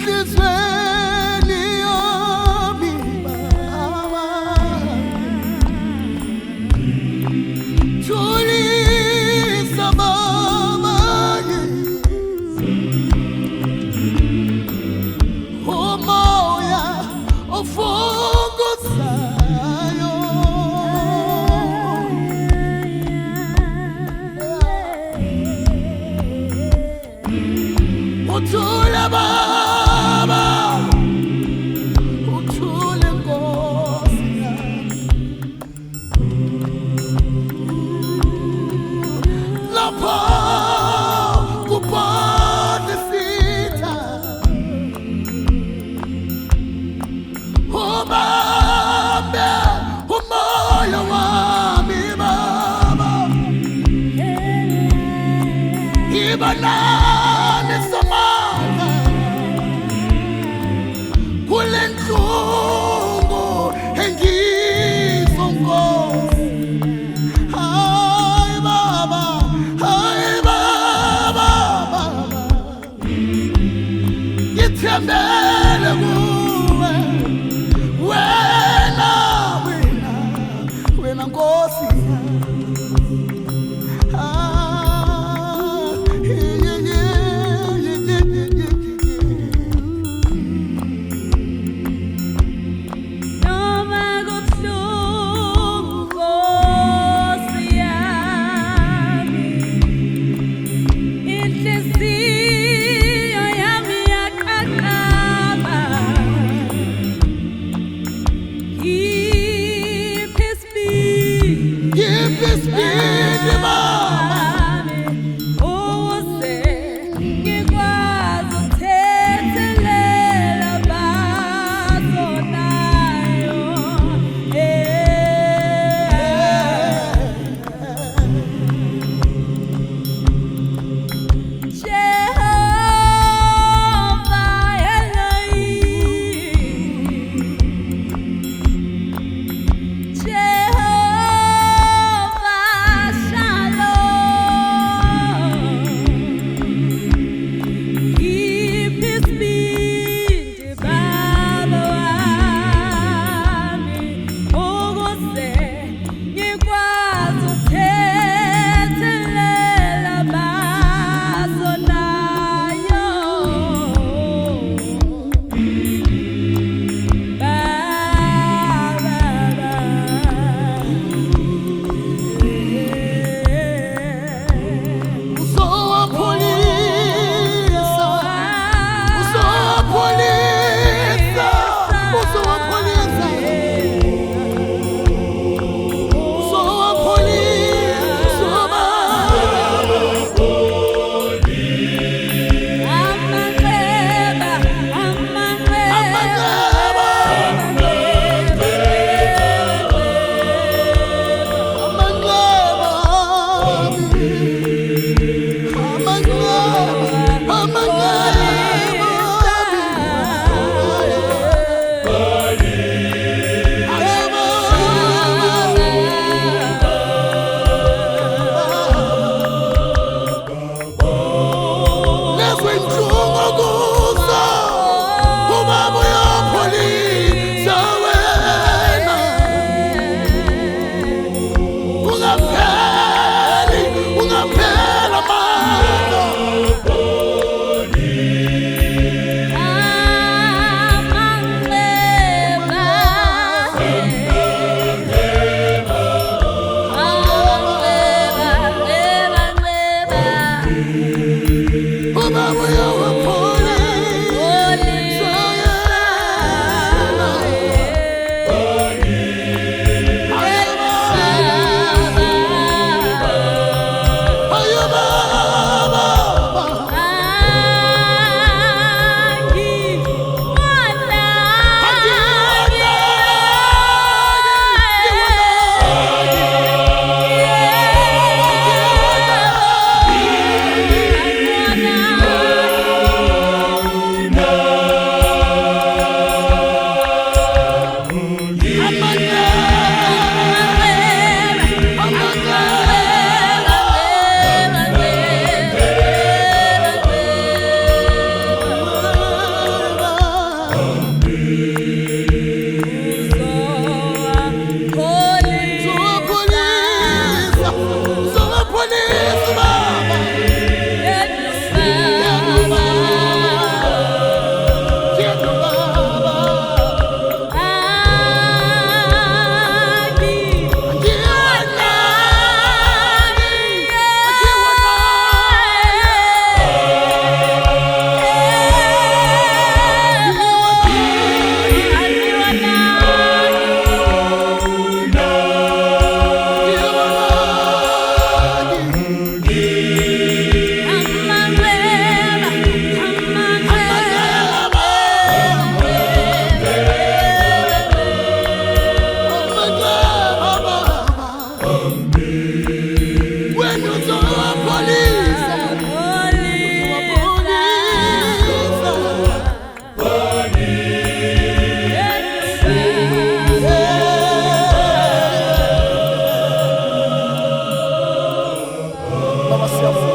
Enhlizweni yami baba, thulisa baba, umoya ofunguzayo. Uthule baba, uthule Nkosi yami. Lapho kubona isitha, ubambe umoya wami baba, iba nami Somandla kule nhlungu engizo Nkosi. Hayi baba, hayi baba, baba, ngithembele kuwe wena, wena, wena Nkosi. Ah, yeah, yeah, yeah, yeah, yeah, yeah, yeah. Noma kubuhlungu Nkosi yami, inhliziyo yami yaqaqamba. Ngiphe isibindi Ngiphe isibindi baba, bami, ukuze ngikwazi ukuthethelela abazonayo. Jehova Elohim, Jehova Shalom, ngiphe isibindi Baba wami, ukuze ngikwazi ukuthethelela abazonayo. Baba, Uzowapholisa, uzowapholisa, uzowapholisa, uzowapholisa baba. Amanxeba, amanxeba, Amanxeba, amanxeba, amanxeba, amanxeba. Lezo inhlungu kuzo, ubaba uyapholisa wena. Ungapheli, ungapheli amandla. Ubaba uyawapholisa yena. Ayo baba, Baba, siyabonga.